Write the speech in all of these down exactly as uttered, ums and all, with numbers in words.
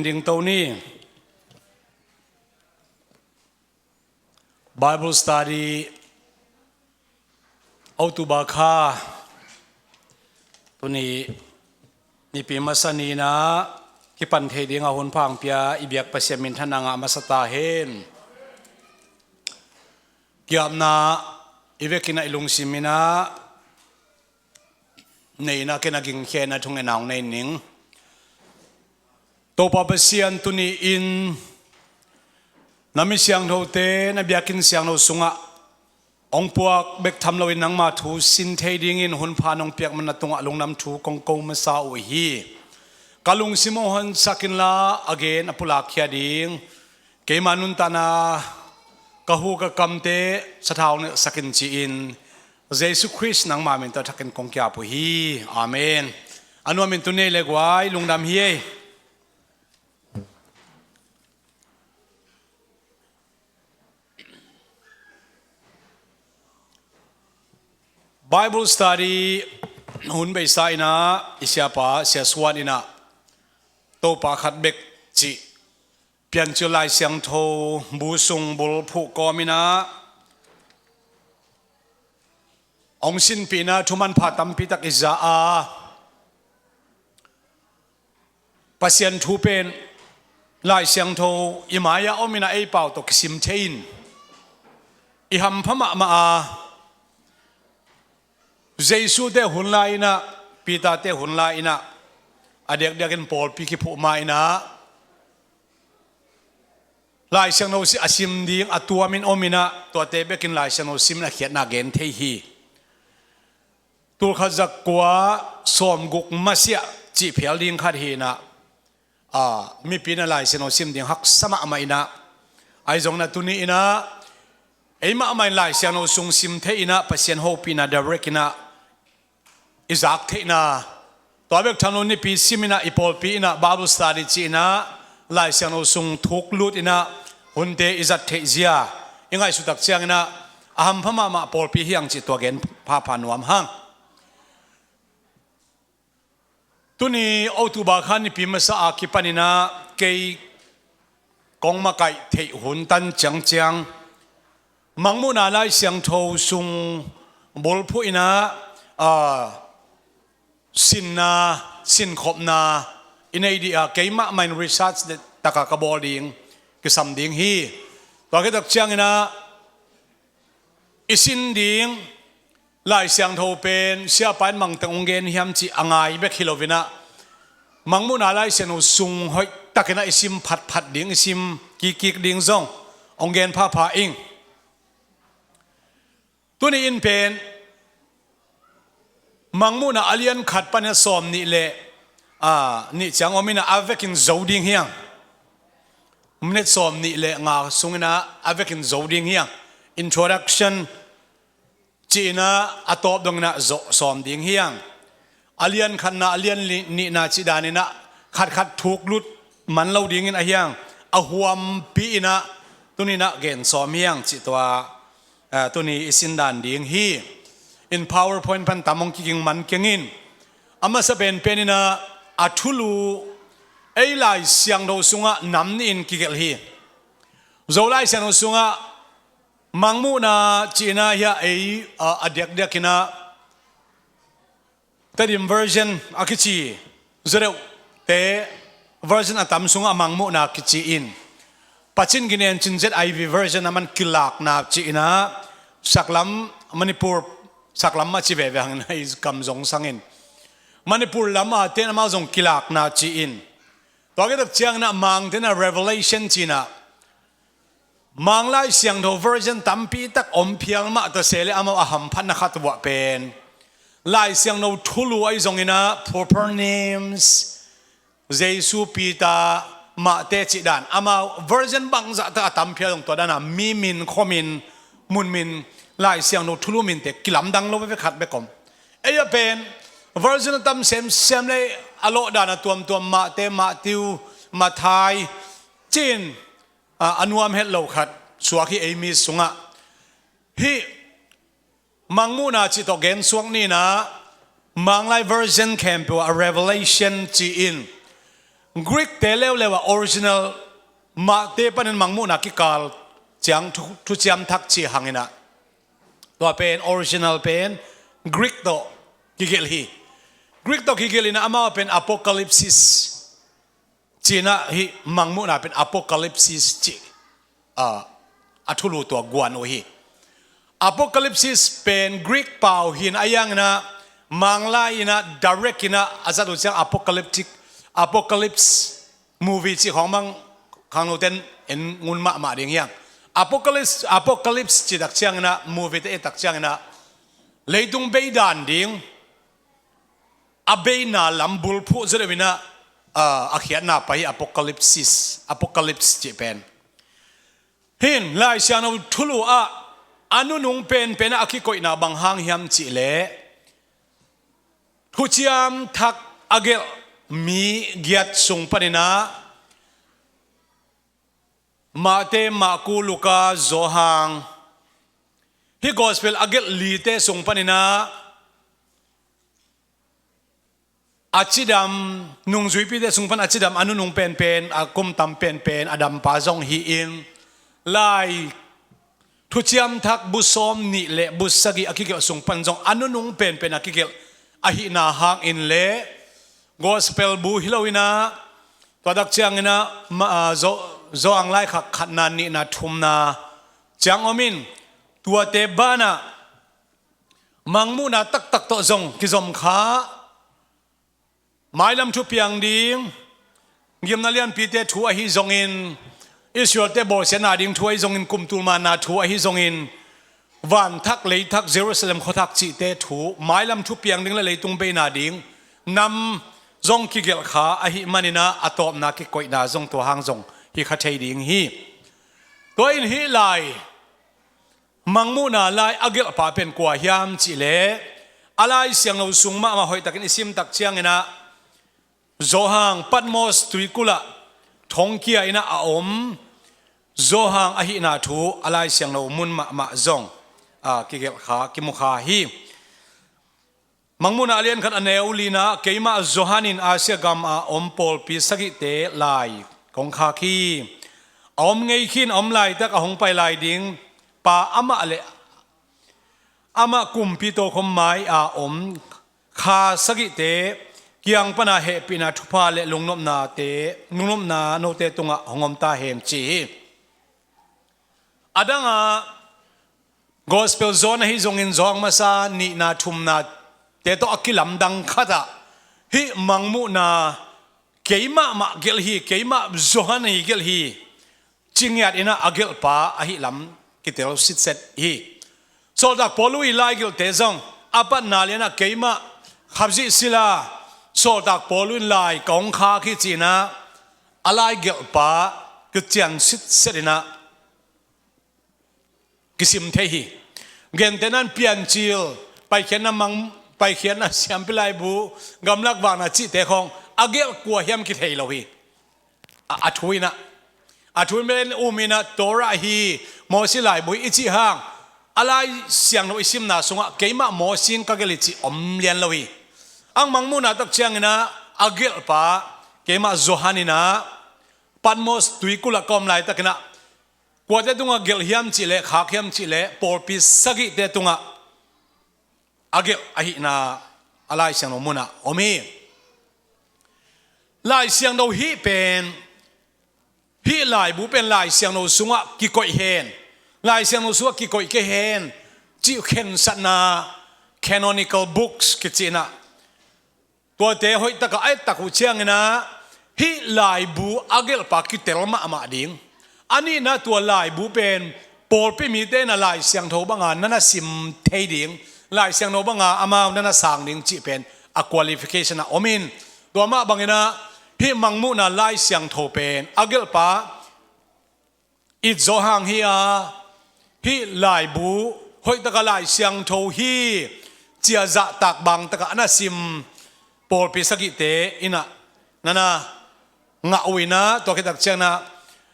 Ding to ni. Bible study October kha tuni nipi masa ni-in ah kipan thei ding a hun pha hong pia i biak Pasian minthanna ngah masa ta hen. Ki-apna i vekin ah i lungsim in ah nei-in ah ken a gingkhia-in ah thungetna hong nei ning. Topa Pasian, tuni-in na mi siangthote na biakinn siangtho sungah hong puak bek tham loin nangma thu sin thei dingin hun pha nong piak man na tungah lungdam thu kong ko masa uh hi. Ka lungsim hong honsak inla a gen a pulakkhia ding, keima nuntakna, ka hu ka kamte sathau nelhsak in ci-in Jesu Khrist nangma min tawh thakin kong ki-ap uh hi. Amen. A nuamin tuni le guai lungdam hi ei. Bible study hun beisa in ah i siapa Sia Suan in ah Topa khat bek cih Piancil Lai Siangtho bu sung bulphuh kawm in ah hong sinpih in ah thu manpha tampi tak i za a, Pasian thu pen Lai Siangtho i mai-ah om in ah ei pau tawh kisim thei in i hampha mahmah a, Jesu te hun lai in ah, Peter te hun lai in ah a diakdiakin pawlpi kiphuh ma in ah Lai Siangtho a sim ding a tuamin om in ah tuate bekin Lai Siangtho simin a khiatna gen thei hi. Tulkhat zakua sawmguk masiah cih phial ding khat hi in ah, aa, mipi in ah Lai Siangtho sim ding haksa mahmah in ah, ahi zongin ah tuni in ah ei mahmah in Lai Siangtho sung sim thei in ah Pasian hopihna direct in ah i zak theihna, tua bek tham lo nipi sim in ah i pawlpi in ah Bible study ci in ah Lai Siangtho sung thuk lut in ah hunte i zat theih zia i ngaihsut tak ciangin ah a hampha mahmah pawlpi hi hang cih tua gen phapha nuam hang. Tuni October kha nipi masa a kipan in ah kei kong makaih theih hun tan ciangciang Mangmuhna Lai Siangtho sung bulphuh in ah, aa, sinna, sinkhopna i nei dih a, keimah mah in research tak a ka bawl ding kisam ding hi. Tua khit tak ciangin ah i sin ding Lai Siangtho pen siapa in mangteng hong gen hiam cih a ngai bek hi lo in ah, Mangmuhna Lai Siangtho sung hoih takin ah i sim phatphat ding, i sim kikkik ding zong hong gen phapha ing. Tuni in pen Mangmuhna a lian khat panin a sawm nih le, aa, nih ciang om in ah a vekin zo ding hi hang. Minute sawm nih le nga sungin ah a vekin zo ding hi hang. Introduction ci in ah a tawp dongin ah zo sawm ding hi hang. A lian khatna, a lian li-, nihna cih danin ah khatkhat thuk lut man lo dingin ahi hang, a huampi in ah tuni in ah gen sawm hi hang cih tua, aa, tuni i sin dan ding hi. In PowerPoint pan tam hong kiking man keng in. A masa penpen in ah a thulu ei Lai Siangtho sungah nam nih in kigelh hi. Zo Lai Siangtho sungah Mangmuhna ci in ah hiah ei, aa, a diakdiakin ah Tedim version a kici, Zo deuhte version a tam sungah Mangmuhna kici in, Pacin Ginen Cin Z I V version a man Kilakna ci in ah, saklam Manipur, saklam mah ci veve hang in ah i kam zong sangin, Manipur lam a ten amau zong Kilakna ci in. Tua khit tak ciangin ah Mangte in ah Revelation ci in ah, Mang Lai Siangtho version tampi tak om phial mah ta se leh amau a hamphatna khat uah pen Lai Siangtho thulu ahi zongin ah proper names, Jesu, Peter, Mate cih dan, amau version bangzah tak a tam phial zong tua dan a mi min, khua min, mun min, Lai Siangtho thulu minte kilamdang lo veve khat bek om. Ei ah pen version a tam semsem le a lawh dan a tuamtuam, Mate, Matthew, Mathai ci in, a, a nuam het lo khat suak hi ei mi sungah. Hih Mangmuhna cih tawh gen suak ni in ah, Manglai version khempeuh ah Revelation ci in, Greek te leuleu a original, Matthai panin Mangmuhna kikal ciang thu, thuciam thak cih hangin ah, tua pen original pen Greek tawh kigelh hi. Greek tawh kigelh in ah amau pen apocalypsis cih in ah, hih Mangmuhna pen apocalypsis cih, ah, a thulu tua guan uh hi. Apocalypsis pen Greek pau hi in ah, a yang in ah, Manglai in ah direct in ah a zat uh ciang apocalyptic, apocalypse movie cih khawng bang khangnote'n en ngun mahmah ding hi hang. Apocalypse, apocalypse cih tak ciang in ah, movie te et tak ciang in ah, leitung bei dan ding, a beina lam bulphuh zaw deuh in ah, ah, a khiatna pai hi, apocalypsis, apocalypse cih pen. Hih Lai Siangtho thulu ah a nunung penpen ah a kikoihna bang hang hiam cih leh, thuciam thak a gelh mi giat sung panin ah, Matthai, Marku, Luka, Johan, hih gospel a gelh lite sung panin ah, a cidam, nungzuipite sung pan a cidam, a nunung penpen, a kum tam penpen a dampa zong hi in, Lai thuciam thak bu sawm nih le bu sagih a kigelh sung pan zong a nunung penpen a kigelh ahihna hangin leh, gospel bu hi lo in ah, tua tak ciang in ah, ma-, ah, Zo-, Johan laikhak khatna, nihna, thumna ciang om in, tuate ban ah Mangmuhna taktak tawh zong kizom kha, mailam thu piang ding, gimna lianpite thu ahi zongin, Israelte bawlsiatna ding thu ahi zongin, kum tul manna thu ahi zongin, van thak, lei thak, Jerusalem khua thak cihte thu, mailam thu piang ding le leitung beina ding nam zong kigelh kha ahih manin ah, a tawpna kikoihna zong tua hang zong hi kha thei ding hi. Tua in hih lai Mangmuhna lai a gelhpa pen kua hiam cih leh, a Lai Siangtho sung mahmah hoih takin i sim tak ciang in ah, Johan Patmos tuikul ah thongkia in ah a om Johan ahihna thu a Lai Siangtho mun mahmah zong, a, kigelh kha, kimu kha hi. Mangmuhna a lian khat, a neu lina, keimah Johan in Asia gam a om pawlpi sagihte lai kong khak hi. A om ngei khin, a om laitak, a hong pai lai ding pa amah le amah kumpi tokhom mai a om kha sagihte kiang pana hehpihna thupha le lungnopnate, lungnopna note tungah hong om ta hen, ci hi. A dangah Gospel John ahi zongin, Johan masa nihna thumna te tawh a kilamdang khatah, hih Mangmuhna keimah mah gelh hi, keimah Johan hi gelh hi, ci ngiat in ah a gelhpa ahih lam kitel sitset hi. Sawltak Paulu i laigelhte zong, a patna lian ah keimah Khrih sila Sawltak Paulu in lai kong khak hi ci in ah a laigelhpa kician sitset in ah kisim thei hi. Gentehna in Piancil, Paikhiatna Mang, Paikhiatna, Siampi Laibu, Gamlak Vakna cihte khawng a gelh kua hiam kithei lo hi. A, a thu in ah, a thu in ah, um in ah, Torah hi, Mosi laibu hi i cih hang, a Lai Siangtho i simna sungah keimah Mosi in ka gelh hi cih om lian lo hi. Ang Mangmuhna tak ciang in ah a gelhpa keimah Johan in ah Patmos tuikul ah ka om laitakin ah, kuate tungah gelh hiam cih leh, khak hiam cih leh, pawlpi sagihte tungah a gelh ahihna a Lai Siangtho munah om hi. Lai Siangtho hih pen, hih laibu pen Lai Siangtho sungah kikoih hen, Lai Siangtho sungah kikoih kei hen cih khensatna, canonical books kici in ah, tuate hoih takah a et tak uh ciang in ah, hih laibu a gelhpa kitel mahmah ding. A nihna, tua laibu pen pawlpi mite in ah Lai Siangtho banga na na sim thei ding, Lai Siangtho banga amau na na sang ding cih pen a qualification ah om in, tua mah bangin ah hih Mangmuhna Lai Siangtho pen a gelhpa i Johan hi a, hih laibu hoih takah Lai Siangtho hi, cia zahtak bang takah a na sim pawlpi sagihte in ah na na ngah uh in ah, tua khit tak ciang in ah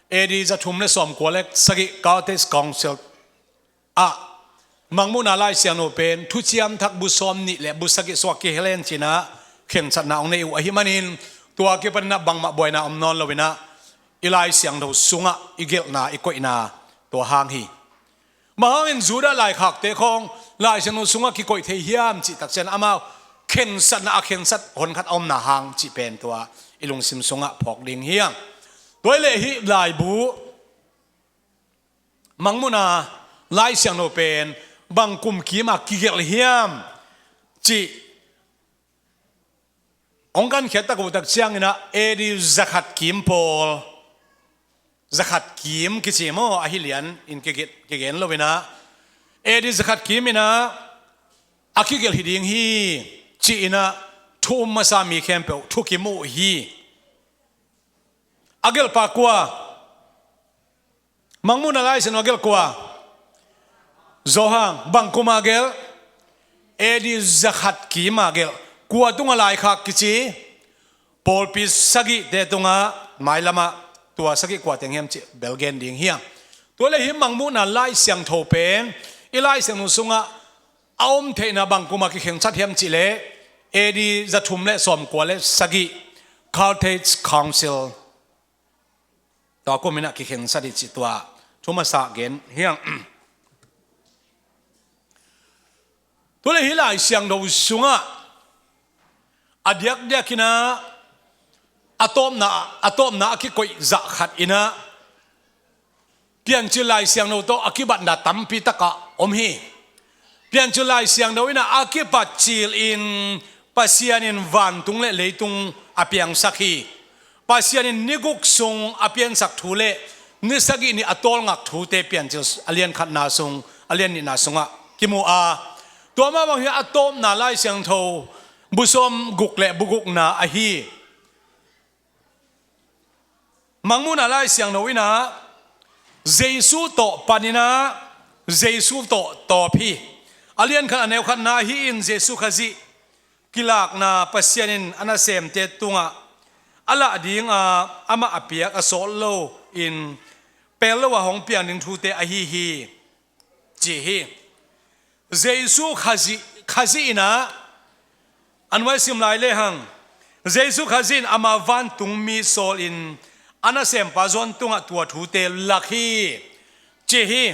A D za thum le sawmkua le sagih Carthage Council ah Mangmuhna Lai Siangtho pen thuciam thak bu sawm nih le bu sagih sungah kihel hen ci in ah khensatna hong nei uh ahih manin, Tua kipaninah bangmah buaina om nawn loinah i Lai Siangtho sungah i gelhna, i koihna tua hang hi. Mah hangin Judah laikhakte khawng Lai Siangtho sungah kikoih thei hiam cih takcian amau khensatna a khensat honkhat a omna hang cih pen tua i lungsim sungah phawk ding hiam. Tua i leh hih laibu Mangmuhna Lai Siangtho pen bang kum kima kigelh hiam cih hong kankhiat tak uh tak cianginah A D zakhat kim pawl, zakhat kim kici maw, ahi lian in kigen, kigen loinah A D zakhat kiminah a kigelh hi ding hi ci-inah thu um masa mi khempeuh thukim uh hi. A gelhpa kua? Mangmuhna Lai Siangtho a gelh kua? Johan. Bang kuma gelh? A D zakhat kima gelh. Kua tunga laikhak kici? Pawlpi sagihte tunga, mailamah. Tua sagih kua teng hiam cih bel gen ding hiam. Tua le hi Mangmuhna Lai Siangtho pen i Lai Siangtho sungah a om theihna bang kuma kikhensat hiam cih leh A D zathum le sawmkua le sagih, Carthage Council. Tua kuminah kikhensat hi cih tua thu masa gen hiang. Tua le hi Lai Siangtho sungah a diakdiakinah a tawpna, a tawpna a kikoih zah khat inah Piancil Lai Siangtho tawh a kibatna tampi takah om hi. Piancil Lai Siangtho inah a kipat cilin Pasian in vantung le leitung a piangsak hi. Pasian in ni guk sung a piansak thu le ni sagih ni a tawlngak thute Piancil a lian khatna sung, a lian nihna sungah kimu a, tua mah bang hi a tawpna Lai Siangtho bu sawm guk le bu gukna ahi. Mangmuhna Lai Siangtho inah Jesu tawh paninah Jesu tawh tawp hi. A lian khat a neu khatna hi in Jesu Khazih kilakna Pasian in a nasemte tungah a lah dinga amah a piak a sawt lo in pel lo a hong piang ding thute ahi hi. Ci hi. Jesu Khazih, Khazih inah a nuai sim lai lehang Jesu Khazih in ama vantungmi sawlin a nasempa Johan tungah tua thute lak hi. Ci hi.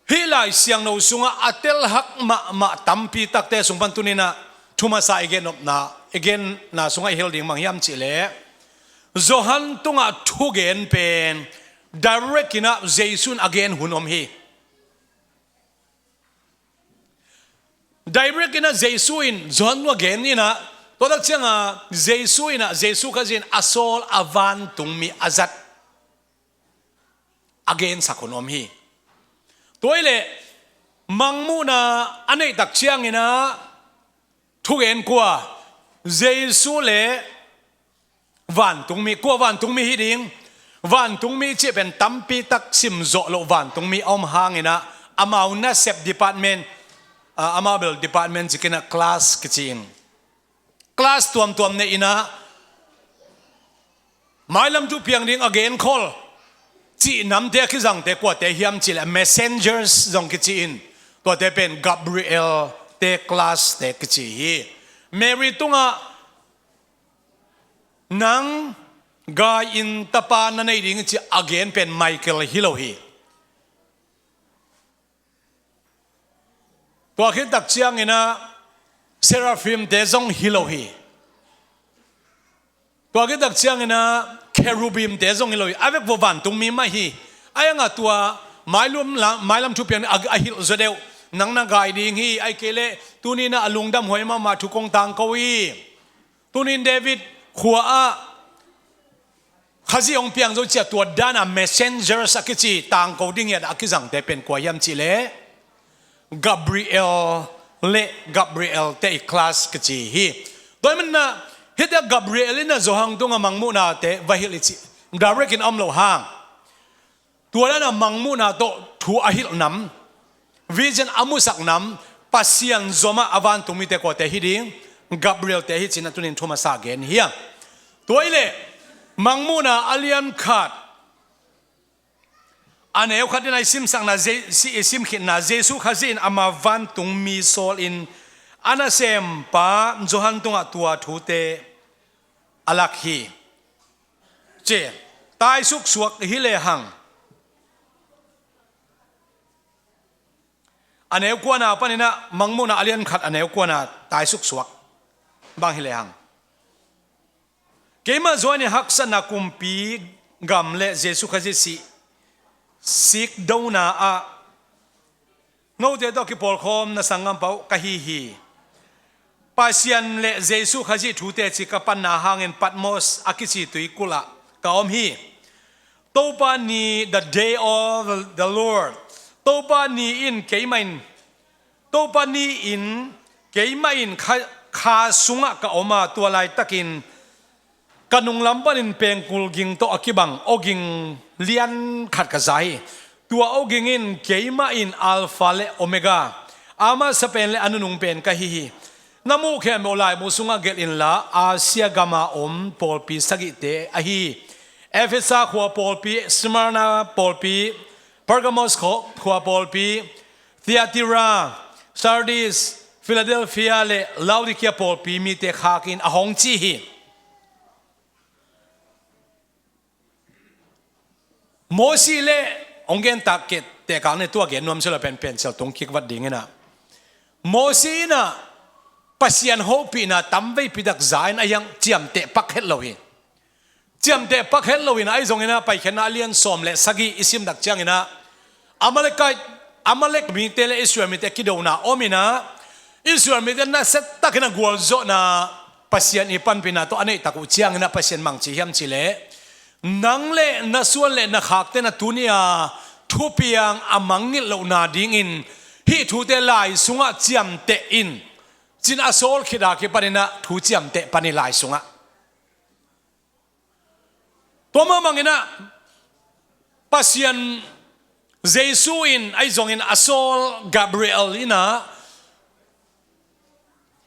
Hih Lai Siangtho sungah a telhak mahmah tampi takte sung pan tuninah thu masa i gen nopna, i genna sungah i hel ding bang hiam cih leh Johan tungah thugen pen direct inah Jesu in a gen hun om hi. Direct inah Jesu in Johan tungah gen inah tua tak cianga Jesu inah Jesu Khazih in a sawl a vantungmi a zat a gensak hun om hi. Tua i leh Mangmuhna a neih tak cianginah thugen kua? Jesu le vantungmi. Kua vantungmi hi ding? Vantungmi cih pen tampi tak simzawh loh vantungmi a om hanginah amau nasep department, ah, amau bel department cikinah class kici in class tuamtuam nei inah mailam thu piang ding a genkhol cih namte a kizangte kuate hiam cih leh messengers zong kici in tuate pen Gabriel te class te kici hi. Mary tungah nang gai in tapa na nei ding cih a gen pen Michael hi lo hi. Tua khit tak cianginah Seraphim te zong hi lo hi. Tua khit tak cianginah Kherubim te zong hi lo hi. A vek vua vantungmi mah hi. A iangah tua mailam, mailam thupiang a, a hilh zaw deuh. Nang na gai ding hi, ahih kei leh tuninah a lungdam huai mahmah thu kong tangko hi. Tunin David khua ah Khazih hong piang zo cia tua dana messengers a kici tangko ding hiat a kizangte pen kua hiam cih leh Gabriel le Gabriel te i class kici hi. Tua hi manah hite Gabriel inah Johan tungah Mangmuhna te va hilh i cih direct in a om lo hang. Tua dana Mangmuhna tawh thu a hilh nam, vision a musak nam, Pasian zomah a vantungmite kuate hi ding, Gabriel te hi cinah tunin thu masa gen hiang. Tua i leh Mangmuhna a lian khat a neu khat dina i simsakna, i simkhitna Jesu Khazih in ama vantungmi sawlin a nasempa Johan tungah tua thute a lak hi. Ci, taisuk suak hi lehang, a neu kuana paninah Mangmuhna a lian khat a neu kuana taisuk suak bang hi lehang, keimah zuanin haksatna kumpi gam le Jesu Khazih sih sikdona ah note tawh kipawlkhawm na sanggam pah uh ka hi hi. Pasian le Jesu Khazih thu teci ka panna hangin Patmos a kici tuikulh ah ka om hi. Topa ni, the day of the Lord, Topa ni in keimah in, Topa ni in keimah in kha, kha sungah ka om a, tua laitakin ka nunglam panin pengkul ging tawh a kibang awging lian khat ka za hi. Tua awging in keimah in Alpha le Omega, a masa pen le a nunung pen ka hi hi. Na muh khempeuh laibu sungah gelh inla, Asia gama om pawlpi sagihte ahi, Efesa khua pawlpi, Smyrna pawlpi, Pergamos khua, khua pawlpi, Thyatira, Sardis, Philadelphia le Laodicea pawlpi mite khakin a hong ci hi. Mosi le hong gen tak kei, tehkak ni, tua gen nuam sila pen pen cial tung kik vat dinginah, Mosi inah Pasian hopihna tamveipi tak za in a hiang ciamteh pak het lo hi. Ciamteh pak het loinah ahi zonginah Paikhiatna a lian sawm le sagih i sim tak cianginah Amalekite, Amalek mite le Israel mite kidona ominah Israel mite nasia takinah gualzawhna Pasian i panpihna tawh a neihtak uh cianginah Pasian bang ci hiam cihleh, nang le na suan le na khakte na tuni-a thupiang a mangngilh lohna dingin hih thute lai sungah ciamteh in, cin a sawl khit a kipaninah thu ciamteh pan hi lai sungah. Tua mahmah inah Pasian, Jesu in ahi zongin a sawl Gabriel inah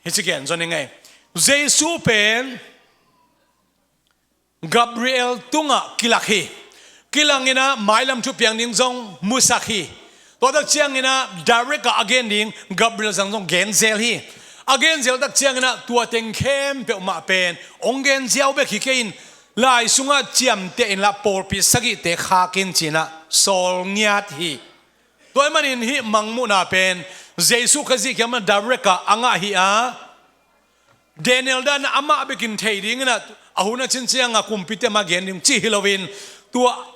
hi ci gen zon hi ngei. Jesu pen Gabriel tungah kilak hi. Kilanginah mailam thupiang ding zong musak hi. Tua tak cianginah direct ah a gen ding Gabriel sang zong genzel hi. A genzel tak cianginah tua teng khempeuh mah pen hong genziau bek hi kei in, lai sungah ciamteh inla pawlpi sagihte khakin cinah sawl ngiat hi. Tua ahih manin hih Mangmuhna pen Jesu Khazih kiangah direct ah a ngah hi a, Daniel dan amah bekin thei dinginah a hun a cin cianga kumpite mah gen ding cih hi loin, tua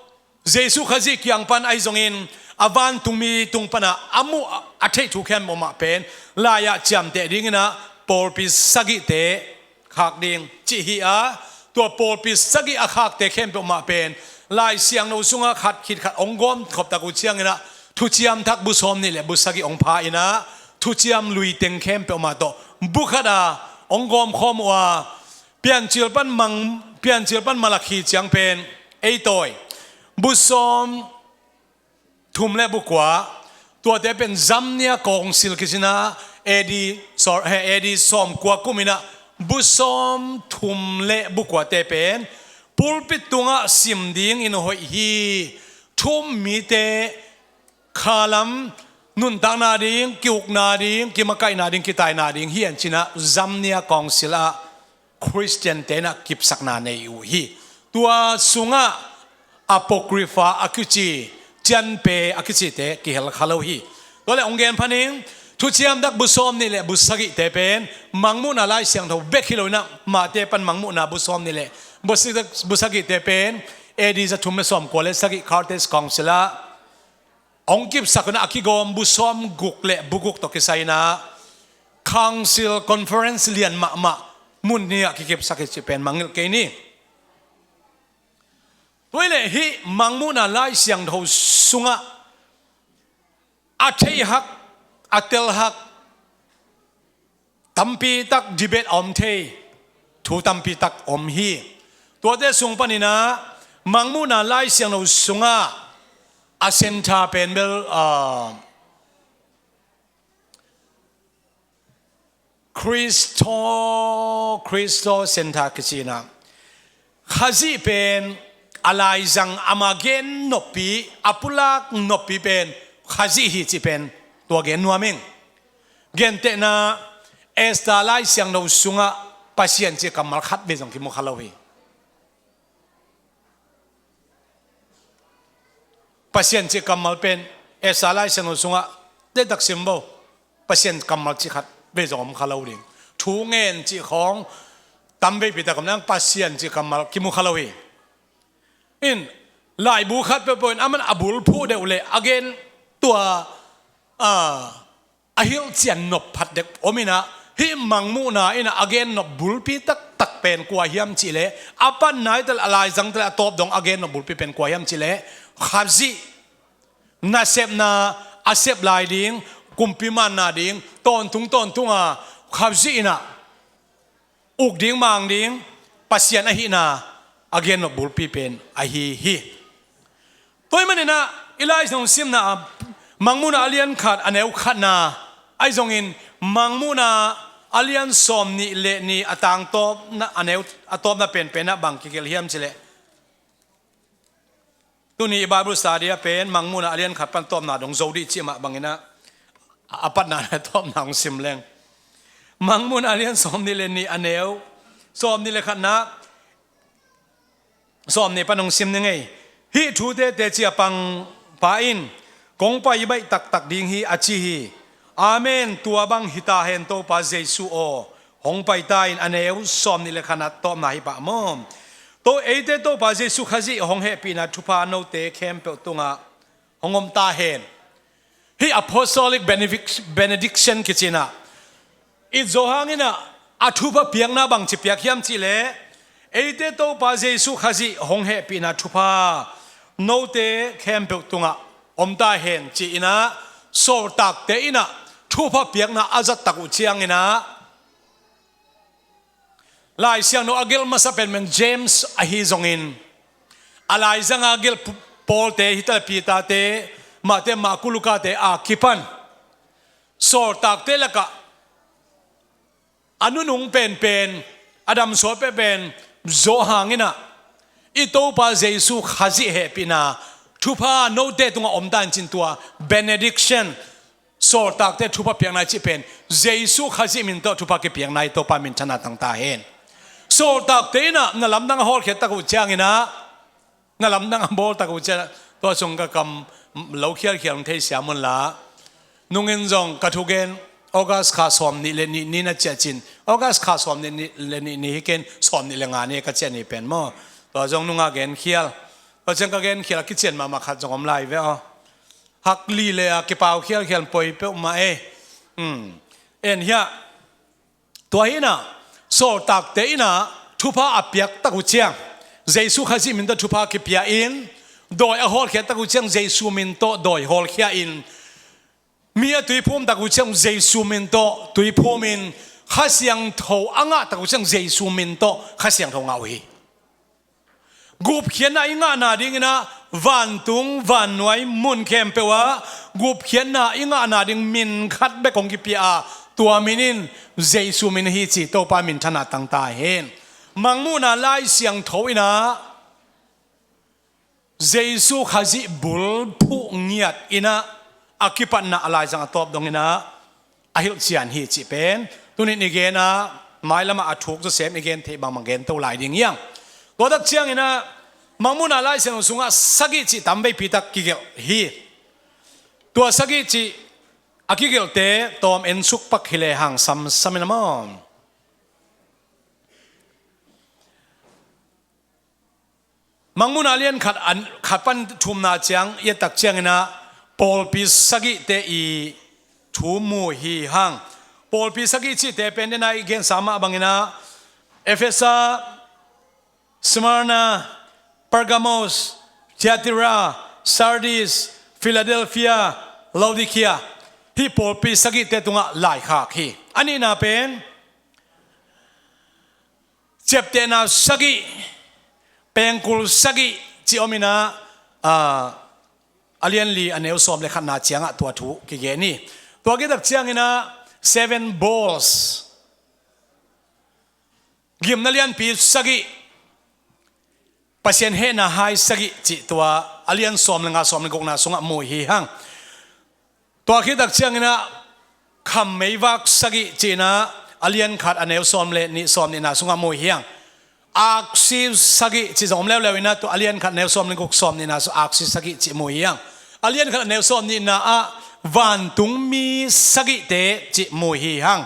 Jesu Khazih kiang pan ahi zongin a vantungmi tung pana a muh a theih thu khempeuh mah pen lai-ah ciamteh dinginah pawlpi sagihte khak ding cih hi a, tua pawlpi sagih a khakte khempeuh mah pen Lai Siangtho sungah khat khit khat hong gawm khop tak uh cianginah Thuciam Thak bu sawm nih le bu sagih hong pha inah thuciam lui teng khempeuh mah tawh bu khat a hong gawm khawm uh a, Piancil pan mang, Piancil pan Malakhi ciang pen ei tawi bu sawm thum le bu kua, tuate pen Zamnia Council kicinah A D, sorry, he, A D sawm kua kuminah bu sawm thum le bu kuate pen pulpit tungah sim dingin hoih hi. Thu-um mite khalam nuntakna ding, ki-ukna ding, kimakaihna ding, kitaina ding hi an cinah Zamnia Council ah Khristian tenah kipsakna nei uh hi. Tua sungah Apocrypha a kici, cianpe a kicite kihel kha lo hi. Tua le hong gen phaning, Thuciam Thak bu sawm nih le bu sagihte pen Mangmuhna Lai Siangtho bek hi loinah Mate pan Mangmuhna bu sawm nih le bu sagih, bu sagihte pen A D za thum le sawm kua le sagih Carthage Council ah hong kipsak inah a kigawm bu sawm guk le bu guk tawh kisai inah Council Conference lian mahmah mun ni-ah kikipsak hi cih pen mangngilh kei ni. Tua hi leh hih Mangmuhna Lai Siangtho sungah a theihhak, a telhak tampitak debate a om thei, thu tampitak om hi. Tuate sung paninah Mangmuhna Lai Siangtho sungah a center pen bel, ah, Christo, Christo center kicinah Khazih pen a laizang ama gen noppi, a pulak noppi pen Khazih hi cih pen tua gen nuam ing. Gentehna Esther Lai Siangtho sungah Pasian cih kammal khat vei zong kimu kha lo hi. Pasian cih kammal pen Isaiah Lai Siangtho sungah deihtak sim bo. Pasian kammal cih khat vei zong om kha lo ding. Thu ngen cih khawng tam veipi tak om nang Pasian cih kammal kimu kha lo hi. In laibu khat peuhpeuh in aman a bulphuh deuh le a gen tua a a hilhcian nop phat dek om inah, hih Mangmuhna inah a gen nop bulpi taktak pen kua hiam cihleh, a panna hi taleh a laizang taleh a tawp dong a gen nop bulpi pen kua hiam cihleh, Khazih nasepna a sep lai ding, kumpi manna ding, tawntung tawntunga Khazih inah uk ding mang ding Pasian ahihna a gen nop bulpi pen ahi hi. Tua ahih maninah i Lai Siangtho simna ah Mangmuhna a lian khat a neu khatna ahi zongin Mangmuhna a lian sawm nih le nih a tang tawpna a neu a tawpna penpenah bang kigelh hiam cihleh, tuni i Bible study ah pen Mangmuhna a lian khat pan tawpna dong zo dih cih mah banginah a patna le tawpna hong sim leng. Mangmuhna a lian sawm nih le nih a neu sawm nih le khatna sawm nih pan hong sim ni ngei. Hih thute teci a pangpa in kong pai baih taktak ding hi a ci hi. Amen, tua bang hita hen Topa Jesu aw. Hong paita in a neu sawm nih le khatna tawpna hi pah maw. To eite Topa Jesu Khazih hong hehpihna thupha note khempeuh tungah hong om ta hen. Hih apostolic benedic- benediction kicinah i Johan inah a thupha piakna bangci piak hiam cihleh, eite Topa Jesu Khazih hong hehpihna thupha note khempeuh tungah om ta hen ci-inah sawltakte inah thupha piakna a zattak uh cianginah Lai Siangtho a gelh masa penpen James ahi zongin a laizanga gelh Pawlte hi taleh Peter-te, Matthai, Marka, Luka-te a kipan sawltakte lakah a nunung penpen, a damsuak penpen Johan inah i Topa Jesu Khazih hehpihna thupha note tungah om ta hen cin tua benediction, sawltakte thupha piakna i cih pen Jesu Khazih min tawh thupha kipiakna hi. Topa minthanna tang ta hen. Sawltakte inah na lamdang a hawlkhiat tak uh cianginah na lamdang a bawl tak uh cianginah tua sung ka kam lo khialkhial hong thei siam unla. Nungin zong ka thugen August kha sawm nih le nih ni na ciah cin, August kha sawm nih le nih ni hi ken sawm nih le nga ni ka ciah ni pen maw. Tua zong nunga genkhial, tua ciang ka genkhial a kician mahmah khat zong om lai ve aw. Hak li le a kipau khialkhial poi peuhmah e. En hiah tua hinah sawltakte inah thupha a piak tak uh ciang Jesu Khazih min tawh thupha kipia in, dawi a hawlkhiat tak uh ciang Jesu min tawh dawi hawlkhia in, mi a tuiphum tak uh ciang Jesu min tawh tuiphum in, Kha Siangtho a ngah tak uh ciang Jesu min tawh Kha Siangtho ngah uh hi. Gupkhiatna i ngahna dinginah vantung vannuai mun khempeuh ah gupkhiatna i ngahna ding min khat bek hong kipia a, tua min in Jesu min hi ci. Topa minthanna tang ta hen. Mangmuhna Lai Siangtho inah Jesu Khazih bulphuh ngiat inah a kipatna a laizang a tawp donginah a hilhcian hi cih pen tunin i gen a, mailamah a thuk zawsem i gen theih bangbang gen to lai ding hiang. Tua tak cianginah Mangmuhna Lai Siangtho sungah sagih cih tam veipi tak kigelh hi. Tua sagih cih a kigelhte tawm en suk pak hi lehang samsam in a maw. Mangmuhna lian khat, an, khat pan thumna ciang i et tak cianginah pawlpi sagihte i thu mu hi hang. Pawlpi sagih cihte pen dena i gensa mah banginah Efesa, Smyrna, Pergamos, Thyatira, Sardis, Philadelphia, Laodicea, hih pawlpi sagihte tungah laikhak hi. A nihna pen ciaptehna sagih, pengkul sagih cih om inah, a, a lianli a neu sawm le khatna ciangah tua thu kigen hi. Tua kitak cianginah seven bowls, gimna lianpi sagih, Pasian hehna hai sagih cih tua a lian sawm le nga sawm le gukna sungah mu hi hang. Tua khit tak cianginah kham meivak sagih cihnah a lian khat a neu sawm le nih, sawm nihna sungah mu hi hang. Aksi sagih cih zong om leuleu inah, tua a lian khat neu sawm le guk, sawm nihna sung aksi sagih cih mu hi hang. A lian khat a neu sawm nihna ah vantungmi sagihte cih mu hi hang.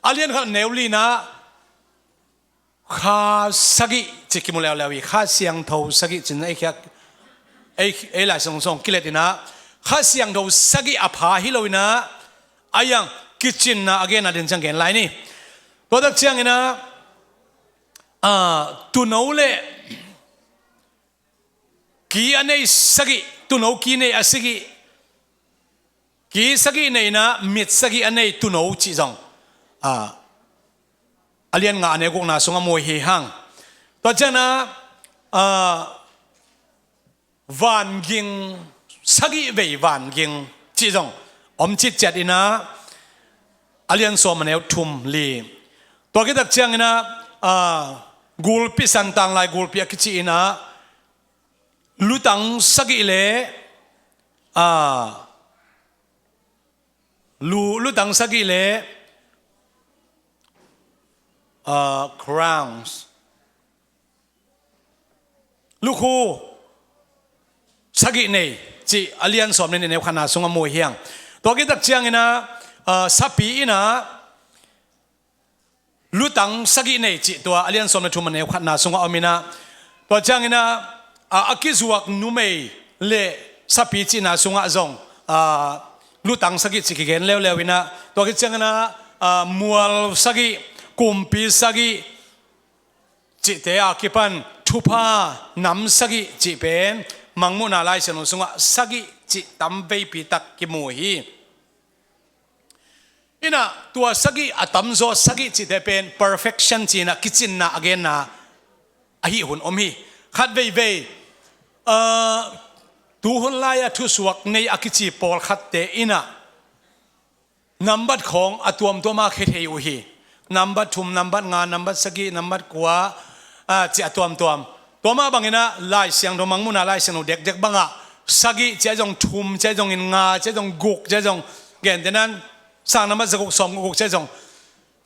A lian khat a neu lina ah kha sagih cih kimu leuleu hi. Kha Siangtho sagih cih ei khiak, ei, ei Lai Siangtho sung kilet inah Kha Siangtho sagih a pha hi lo inah, a iang kicinna a genna den ciang gen lai ni. Tua tak ciang inah, ah, tuuno le ki a nei sagih, tuuno ki nei a sagih, ki sagih nei inah mit sagih a nei tuuno cih zong, ah, a lian nga a neu gukna sungah mu hi hang. Tua ciang inah, ah, vanging, sagih vei vanging cih zong om citciat inah, a lian sawm a neu thum li. Tua kitak ciang inah, ah, gulpi, Santang lai gulpi a kici inah, lutang sagih le, ah, lu, lutang sagih le, ah, crowns, lukhu sagih nei cih a lian sawm le nih a neu khatna sungah mu hi hang. Tua kitak ciang inah, ah, sapi inah lutang sagih nei cih tua a lian sawm le thum a neu khatna sungah om inah, tua ciang inah, ah, a kizuak numei le sapi cihna sungah zong, ah, lutang sagih cih kigen leuleu inah, tua kitak ciang inah, ah, mual sagih, kumpi sagih cihte a kipan thupha nam sagih cih pen Mangmuhna Lai Siangtho sungah sagih cih tam veipi tak kimu hi. Inah tua sagih a tamzaw sagih cihte pen perfection ci inah kicinna a genna ahi hun om hi. Khat veivei, ah, tuhun lai-a thusuak nei a kici pawlkhatte inah nambat khawng a tuamtuam a khia thei uh hi. Nambat thum, nambat nga, nambat sagih, nambat kua, ah, cih a tuamtuam. Tua mah bang inah Lai Siangtho, Mangmuhna Lai Siangtho dekdek bangah sagih cih a zong, thum cih a zong, in nga cih a zong, guk cih a zong, gentehna in sang nambat zaguk, sawmguk cih a zong,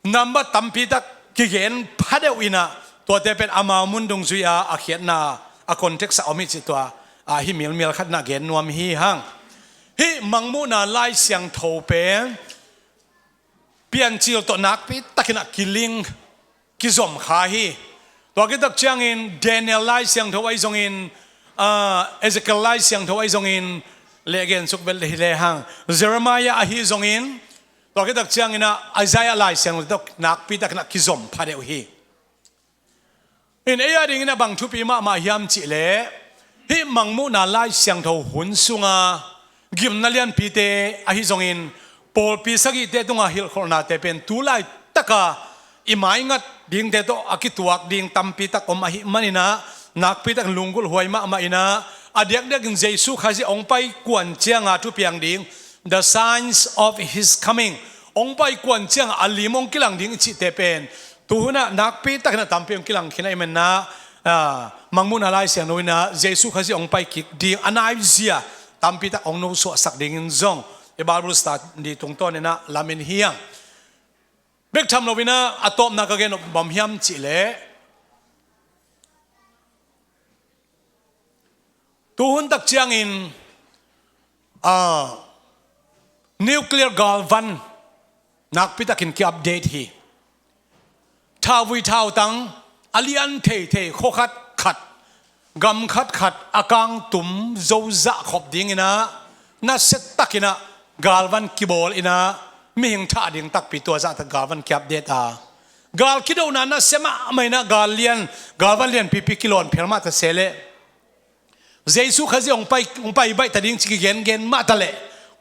nambat tampi tak kigen phadeuh inah, tuate pen amau mun dungzui-a a khiatna a context ah om hi cih tua, ah, hih milmial khat inah gen nuam hi hang. Hih Mangmuhna Lai Siangtho pen Piancil tawh nakpi tak inah kilink, kizom kha hi. Tua kitak ciangin Daniel Lai Siangtho ahi zongin, ah, Ezekiel Lai Siangtho ahi zongin, le gen suk vel hi le hang, Jeremiah ahi zongin, tua kitak ciang inah Isaiah Lai Siangtho tawh nakpi tak inah kizom phadeuh hi. In ei a ding inah bang thupi mahmah hiam cih leh, hih Mangmuhna Lai Siangtho hun sunga gimna lianpite ahi zongin, pawlpi sagihte tunga hilhkholhnate pen tu laitaka i maingat dingte tawh a kituak ding tampi tak om ahih man inah, nakpi tak lunggulh huai mahmah inah, a diakdiakin Jesu Khazih hong pai kuan cianga thupiang ding, the signs of his coming, hong pai kuan cianga a lim hong kilang ding i cihte pen, tu hunah nakpi takin a tampi hong kilang khin ahih manin ah, ah, Mangmuhna Lai Siangtho inah Jesu Khazih hong pai kik ding a naizia tampi tak hong nosuahsak dingin zong i Bible study tungtawn inah lamen hi hang. Bek tham lo inah a tawpna ka gen nop bang hiam cih leh, tu hun tak ciangin, ah, nuclear galvan nakpi takin ki-update hi. Thauvui thautang a lian theithei, khua khat khat, gam khat khat a kangtum zo zah khop ding inah nasia tak inah galvan kibawl inah, mihing thah ding takpi tua zah tak galvan ki-update a, gal kidona nasia mahmah inah gal lian, galvan lianpipi kilawn phel mah ta se leh, Jesu Khazih hong pai, hong pai baih ta ding ci kigengen mah ta leh,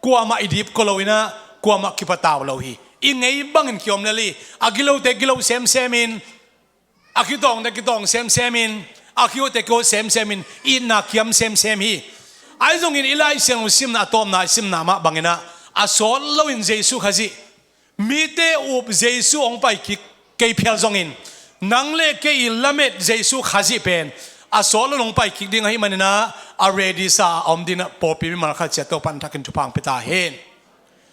kuamah i dipkua lo inah, kuamah kipatau lo hi. I ngei bangin kiom lel hi. A gilote gilo semsem in, a kitawngte kitawng semsem in, a kihote kihot semsem in, itna kiam semsem hi. Ahi zongin i Lai Siangtho simna, a tawpna i simna mah bang inah, a sawt loin Jesu Khazih, mite up Jesu hong pai kik kei phial zongin, nang le kei i lamet Jesu Khazih pen a sawt loin hong pai kik ding ahih man inah, a ready sa a om ding inah pawlpi mimal khat ciat Topa'n thakin thupha hong pia ta hen.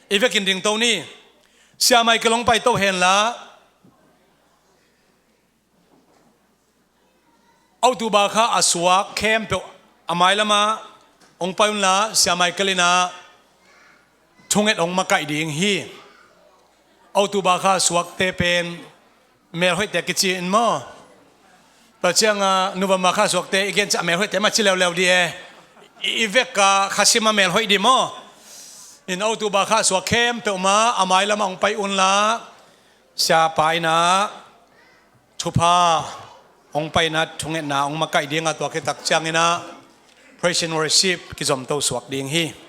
I vekin dingto ni. Sia Michael hong paito henla, October kha a suak khempeuh a mai lamah hong pai unla, Sia Michael in ah thunget hong makaih ding hi. October kha a suakte pen melhoihte kici in maw? Tua ciangah November kha a suakte i gen ciang a melhoihte mah ci leuleu dih e. I, i vek a kha sim a melhoih dih maw? In October kha a suak khempeuh mah a mai lamah hong pai unla, Siapa in ah thupha hong paina, thungetna hong makaih ding a, tua khit tak ciangin ah praise and worship kizomto suak ding hi.